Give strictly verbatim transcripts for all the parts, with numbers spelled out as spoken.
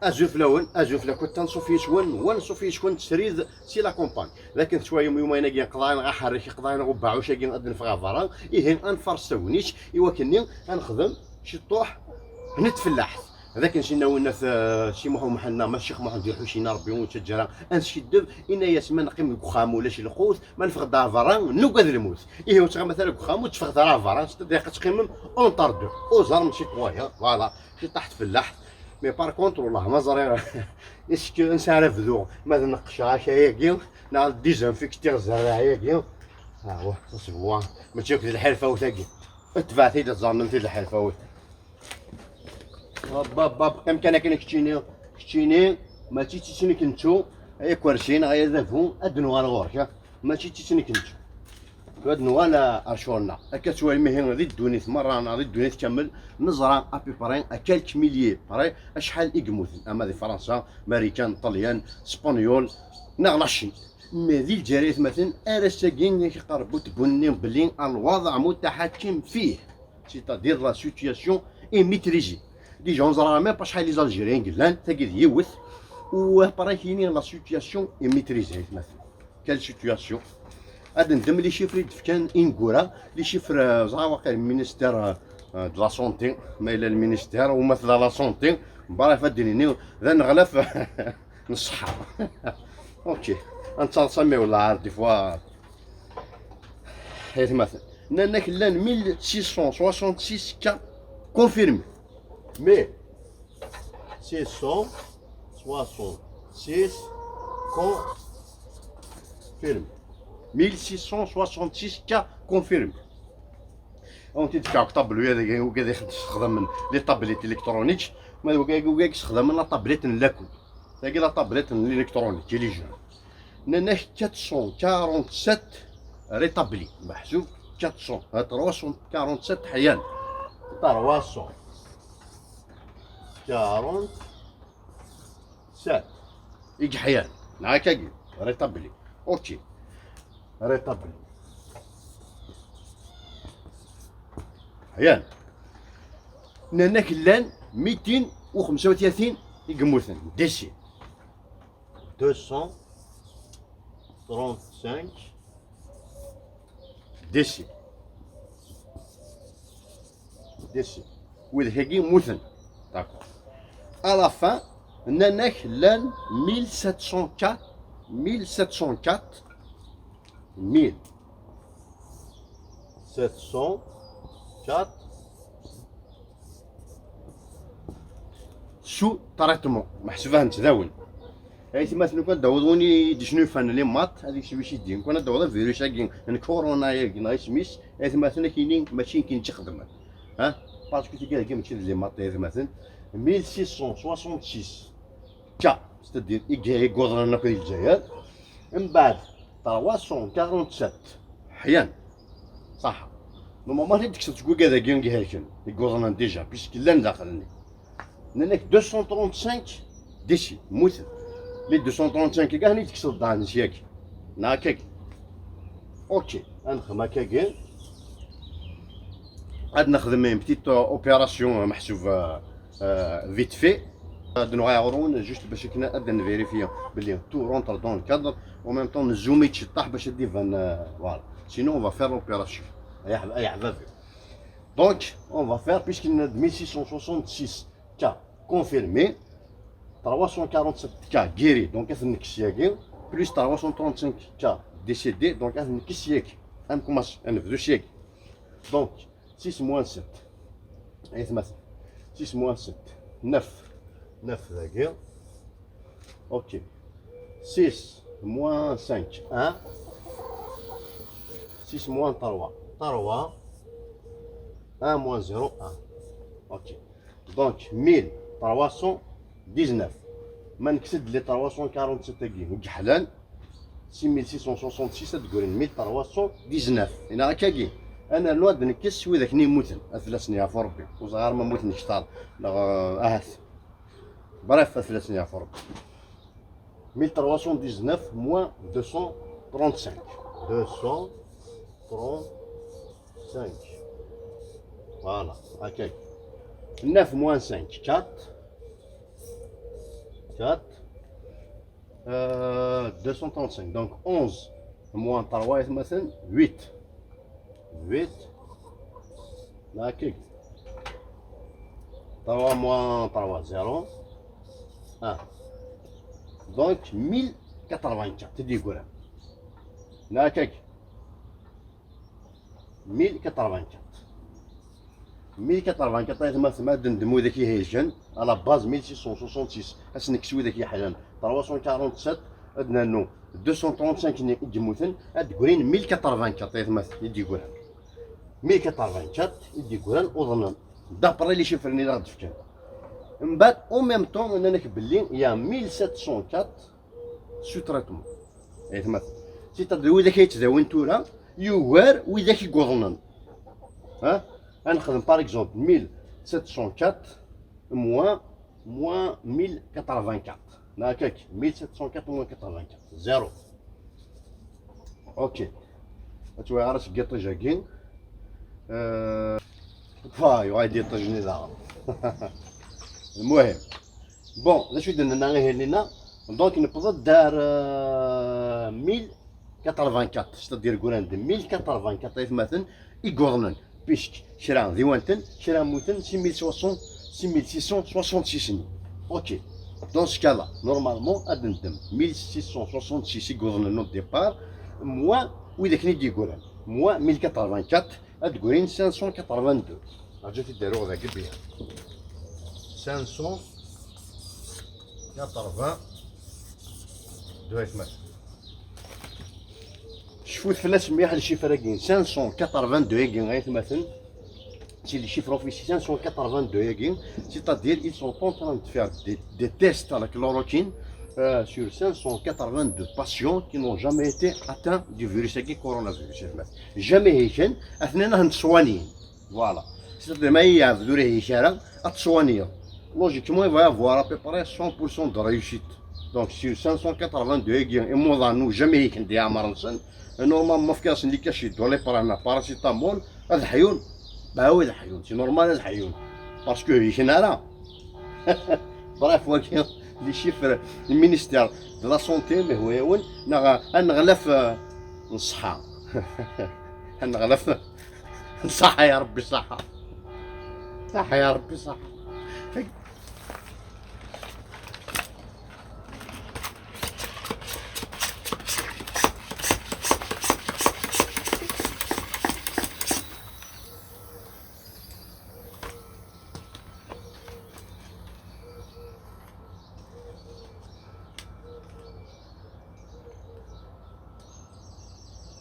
Azul fell-awen, azul fell-akent, anṣuf yis-wen, wa anṣuf yis-wen srid si la campagne. D akken tettwayum yumayen-agi qḍayen ɣer ḥerrek, qḍayen ɣer ubeɛɛuc-agi ad neffeɣ ɣer berra. Ihi ad nfaṛes tagnit i wakken-nni ad nexdem ciṭṭuḥ n tfellaḥt. D akken sinna winnat, eh, Si Muḥ Umḥend neɣ ma Ccix Muḥend Lḥusin, Ṛebbi ur nettaǧǧa ara ad neskiddeb, inna-yas ma neqqim deg uxxam ulac lqut, ma neffeɣ-d ɣer berra nugad lmut. Ihi ur tettɣimit ara deg uxxam, ur teffɣet ara ɣer berra, c'est-à-dire ad teqqimem entre deux. Uẓar mačči twayeḍ, voilà, ciṭṭaḥ tfellaḥt. Mais par contre, wellah ma ẓriɣ est-ce que ansa ara bduɣ, ma ad neqqceɣ akayagi neɣ ad dizinfiktiɣ zzerriɛa-agi. Ah, wa, ça se voit. Mačči akk d lḥirfawt-agi. Tebɛet-id ad ẓren anti d lḥirfawt. Hop, hop, hop, qqim kan akken keččini, keččini, mačči d tisni kentu, ay akersi neɣ ay adabu, ad nuɣal ɣur-k, ah. Mačči d tisni kentu. Ad nuɣal ar ccɣel-nneɣ. Akka ttwalim ihi di ddunit merra neɣ di ddunit kamel, neẓra à peu près à quelques milliers près acḥal i yemmuten, ama di Fransa, Marikan, Ṭṭalyan, Spenyul, neɣ la Chine. Mais di Lezzayer, aytmaten, ar ass-agi i k-iqqar Butbunni belli الوضع متحكم فيه. C'est-à-dire la situation est maîtrisée. Déjà, ur neẓra même pas acḥal les Algériens i yellan, tagi d yiwet. U après kini la situation est maîtrisée, aytmaten. Quelle situation? Ad ndem les chiffres i d-fkan ineggura, les chiffres, euh, ẓra waqil ministère, euh, euh, de la santé, ma yella le ministère, ou ma tella la santé, bref, ad d-nini, d aneɣlaf n ṣṣeḥḥa. Ok, ad nettaḍsa, mais wala, des fois, aytmaten. Nnan-ak llan mille six cent soixante-six cas confirmés. Mille six cent soixante-six confirmés. Mille six cent soixante-six cas confirmés. Ad wen-t-id-fkeɣ deg tableau-ya dagi, wigad i xedmen les tablettes électroniques, ma d wigad, wigad i yessexdamen la tablette n lakul. Tagi la tablette n l'électronique, i les jeunes. Nnan-ak quatre cent quarante-sept rétablis. Meḥsub quatre cents, euh, trois cent quarante-sept ḥyan. Trois cent quarante-sept. I yeḥyan. Neɣ akkagi. Rétablis. Ok. Rétablis. Ḥyan. Nnan-ak llan mitin u xemsa u tlatin i yemmuten. Décès. Deux cent trente-cinq décès. Décès. Wid-agi mmuten. D'accord. À la fin, nnan-ak llan mille sept cent quatre, mille sept cent quatre, mille sept cent quatre sous traitement. Meḥsub ad ttdawen. Aytmaten, kan d-aweḍ win i d-icnufan les maths, ad yekseb icidi. Kan ad d-aweḍ avirus-agi n corona-agi neɣ isem-is, aytmaten, akini mačči nekkini i tt-ixedmen. Ha? Parce que tigad-agi mačči d les maths, aytmaten. Mille six cent soixante-six cas, c'est-à-dire i i yuḍnen akk di Lezzayer. Mbeɛd, trois cent quarante-sept ḥyan. Ṣaḥ. Normalement, ad d-tekkseḍ seg wigad-agi i ihelken, i yuḍnen déjà, puisque llan daxel-nni. Nnan-ak deux cent trente-cinq décès, mmuten. Les deux cent trente-cinq-agi, ad ten-id-tekkseḍ daɣen seg-agi. Neɣ akkagi. Ok, ad nexdem akkagi. Ad nexdem une petite, euh, opération, euh, meḥsub, euh, euh, vite fait. Ad nuɣal ɣur-wen, juste bac akken ad nvérifier belli tout rentre dans le cadre. En même temps, nzoom-it ciṭṭaḥ bac ad d-iban, euh, voilà. Sinon, on va faire l'opération. Ay aḥb-, ay aḥbabi. Donc, on va faire, puisqu'il y en a mille six cent soixante-six cas confirmés, trois cent quarante-sept cas guéris, donc ad ten-nekkes yagi, plus trois cent trente-cinq cas décédés, donc ad ten-nekkes yagi. Ad nkumaṣi, ad nebdu s yagi. Donc, six moins sept. Aytmaten. Six moins sept. Neuf. Neuf dagi. Ok. Six moins cinq, un. Six moins trois, trois. Un moins zéro, un. Ok. Donc, mille trois cent dix-neuf. Ma nekkes-d les trois cent quarante-sept-agi, ur ḥlan. Six mille six cent soixante-six ad d-ggrin mille trois cent dix-neuf. Ina akkagi. Ad nernu ad nekkes wid akken yemmuten. Ad fell-asen yeɛfu Rebbi. Ur ẓriɣ ara ma mmuten kter. Neɣ, euh, ahat. Bref, ad fell-asen yeɛfu Rebbi. Mille trois cent dix-neuf moins deux cent trente-cinq. Deux cent trente-cinq. Voilà, akkagi. Neuf moins cinq, quatre. quatre, euh, deux cent trente-cinq. Donc onze moins trois, huit. Huit. D'accord. Trois moins trois, zéro. Ah. Donc mille quatre-vingt-quatre, c'est du courant. D'accord. Mille quatre-vingt-quatre. Mille quatre-vingt-quatre, ay atmaten, ad d-neddem widak ihijen, à la base mille six cent soixante-six. Ad s-nekkes widak yeḥlan, trois cent quarante-sept, ad d-nernu deux cent trente-cinq-nni i yemmuten, ad d-grin mille quatre-vingt-quatre, ay atmaten, i d-yeggran. Mille quatre-vingt-quatre i d-yeggran uḍnen, d'après les chiffres-nni i d aɣ-d-fkan. Mbeɛd, en même temps, nnan-ak belli il y a mille sept cent quatre sous traitement. Ay atmaten. C'est-à-dire, widak ay yettdawin tura, yugar widak i yuḍnen. Ha? Ad nexdem, par exemple, mille sept cent quatre moins, moins mille quatre-vingt-quatre. D'accord, mille sept cent quatre moins quatre-vingt-quatre. Zéro. Ok. Ad twaɣar seg yiṭij-agi. Euh, Wa, yuɣal-d yiṭij-nni daɣen. Lmuhim. Bon, d acu i d-nenna ihi-nni-nna? Donc, newweḍ-d ar, euh, mille quatre-vingt-quatre, c'est-à-dire gran-d mille quatre-vingt-quatre ay atmaten i yuḍnen, puisque kra d iwanten, kra mmuten, six mille soixante, six mille six cent soixante-six-nni. Ok. Dans ce cas-là, normalement, ad neddem mille six cent soixante-six i yuḍnen au départ, moins widak-nni i d-yeggran, moins mille quatre-vingt-quatre, ad d-grin cinq cent quatre-vingt-deux. Rǧut ad d-aruɣ dagi bien. Cinq cent quatre-vingt-deux, ay atmaten. Cfut fell-as mliḥ, le chiffre-agi, cinq cent quatre-vingt-deux-agi, ay atmaten. C'est le chiffre officiel, cinq cent quatre-vingt-deux-agi. C'est-à-dire, ils sont en train de faire des, des tests à la chloroquine, euh, sur cinq cent quatre-vingt-deux patients qui n'ont jamais été atteints du virus-agi, coronavirus, ay atmaten. Jamais hiken, atnan ad ten-ttṣwanin. Voilà. C'est-à-dire, ma yeɛbed ur ihik ara, ad t-ttṣwaniyeḍ. Logiquement, il va y avoir à peu près cent pour cent de réussite. Donc, sur cinq cent quatre-vingt-deux-agi imuḍan ur jamais hiken di leɛmer-nsen, normalement, fkiɣ-asen les cachets, doliprane, paracétamol, ad ḥyun. Bah oui, ad ḥyun. C'est normal, ad ḥyun. Parce que hiken ara. Bref, wagi, les chiffres du ministère de la Santé, mais oui, oui, neɣ aneɣlaf, euh, n ṣṣeḥḥa. Aneɣlaf. Ṣaḥa ya Ṛebbi, ṣaḥa. Ṣaḥa ya Ṛebbi, ṣaḥa.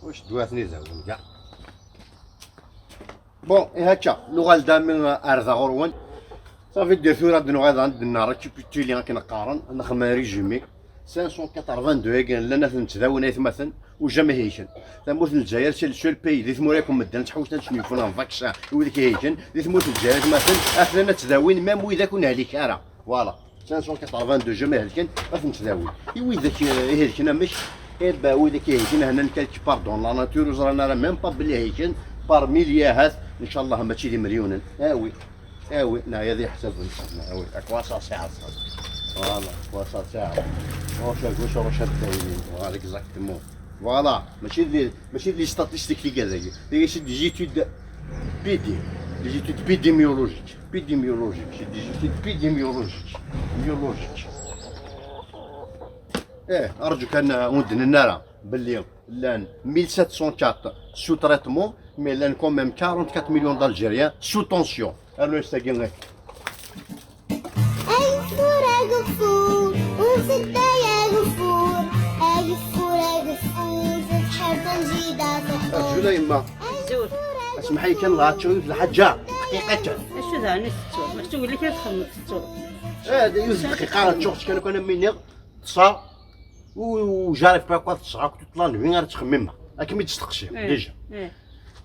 Wac ddwa-ten izerwen, kka. Bon, ihi akka, nuɣal-d ami ar da ɣur-wen. Safi, d tura ad nuɣal ad d-nerr récapituli akken qqaren, ad nexdem un résumé. Cinq cent quatre-vingt-deux-agi llan ad ten-ttdawin ay atmaten, u jamais hiken. Tamurt n Lezzayer, c'est le seul pays di tmura akk n medden, ttḥewwisen ad sen-yefun un vaccin i wid i hiken. Di tmurt n Lezzayer, ay atmaten, atnan ad ttdawin même wid akk ur nhlik ara. Voilà. Cinq cent quatre-vingt-deux jamais helken, ad ten-ttdawin. I widak, eh, ihelken amek? Eh ben, widak ihelken, hnan quelque part dans la nature, ur ẓran ara même pas belli helken, par milliers ahat, ncallah mačči d imelyunen. Ah oui, ah oui, neɛya di ḥsab-nsen, ah oui, à quoi ça sert ça? Voilà, à quoi ça sert? Roche à gauche, roche à droite, voilà, exactement. Voilà, mačči d, mačči d les statistiques tigad-agi. Tagi c'est des études P D, des études épidémiologiques. Épidémiologiques, c'est des études épidémiologiques. Biologiques. Eh, arju kan, euh, ur d-nenna ara belli llan mille sept cent quatre sous traitement, mais llan quand même quarante-quatre millions d'Algériens sous tension. Alors, c'est gagné. Ageffur, ageffur, ur tedda ageffur. Ageffur, ageffur, tebḥirt n jida teqqur. Azul a yemma. Azul. Asmeḥ-iyi kan, la teččur yiwet lḥaǧa. Dqiqa kan. Acu daɣen i tettuḍ? Mačči wella kan txedmeḍ tettuḍ. Eh, d-, yiwet dqiqa, teččur kan, kan am win-nniḍ, ṭṭseɣ, u, u j'arrive pas quoi, ṭṭseɣ akk toute la nuit ara ttxemmimeɣ. Ad kem-id-steqsiɣ, eh, déjà. Eh.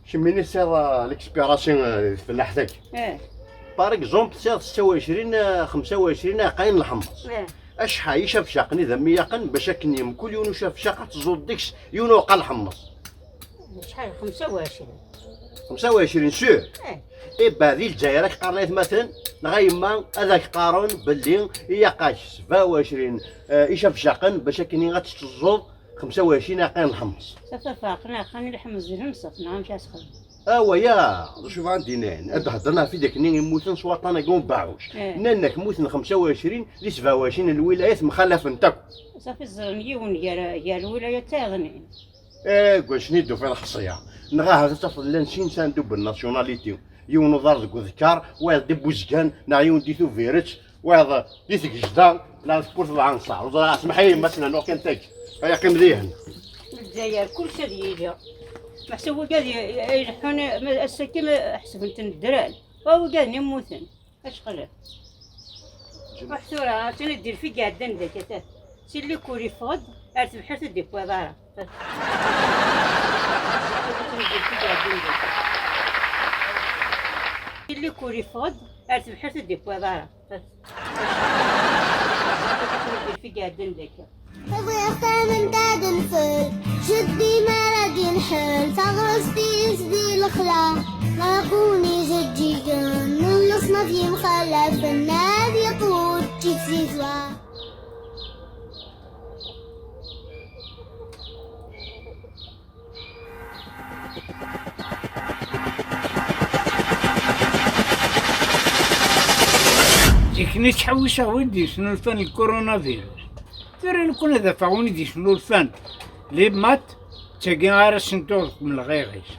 Kemmini tesɛiḍ, euh, l'expérience, euh, di tfellaḥt-agi. Eh. Par exemple, tesɛiḍ setta u ɛecrin, euh, xemsa u ɛecrin aɛeqqa n lḥemmeẓ. Eh. Acḥal icabcaqen i d am-yaqen bac akken mkul yiwen ucabcaq ad tẓuḍ deg-s yiwen uɛeqqa n lḥemmeẓ? Acḥal? Xemsa u ɛecrin. Xemsa u ɛecrin sûr? Eh. Iba di Lezzayer ad k-qqaren aytmaten neɣ a yemma ad ak-qqaren belli ilaq-ak sebɛa u ɛecrin, eh, icabcaqen bac akken ad tettezzuḍ xemsa u ɛecrin aqqan n lḥemmeẓ. Tafafaq neɣ xan lḥemmeẓ d lḥemseḍ neɣ amek ad sxedmen? Awaya, d acu bɣan d-inin? Ad d-heddren ɣef idakni immuten s waṭṭan-agi n ubeɛɛuc. Eh. Nnan-ak mmuten xemsa u ɛecrin di sebɛa u ɛecrin n lwilayat mxalafent akk. Safi ẓren yiwen gar, gar lwilayat d tayeḍnin. Eh, gwac-nni d-tufiḍ xṣiya. Neɣ ahat ad tafeḍ llan sin sanduben nationalité. Yiwen uḍar deg uḍekkar, wayeḍ di Buzgan, neɣ yiwen di Tubiret, wayeḍ di Tgejda, neɣ tewwurt d Ɛenṣar. Ur ẓriɣ, smeḥ-iyi, ma s-nernuɣ kan tagi. Ay, qqim dihin. Lezzayer, kullec ad yili. Meḥsub wigad i, i, ileḥḥun, ma, ass-agi ma ḥesben-ten ddren. Wa wigad-nni mmuten. Acqel. Ruḥ tura, atan ad d-ilef i iɛeddan deg atat. Si likul yeffeɣ-d, ar tebḥirt ur d-yewwiḍ ara. Si likul yeffeɣ-d, ar tebḥirt ur d-yewwiḍ ara. Ad d-ilef i iɛeddan deg atat. Bɣiɣ tamment ad nfel, jeddi mi ara d-inḥel, taɣrest-is di lexla, laqun ijeǧǧigen, n leṣnaf yemxalafen, ad yeṭṭef učči d tzizwa. Zik-nni ttḥewwiseɣ wid d-yesnulfan lkurunavirus. Tura nekkni ad afeɣ win i d-yesnulfan les maths, d tagi ara sen-tuɣ deg umelɣiɣ-is.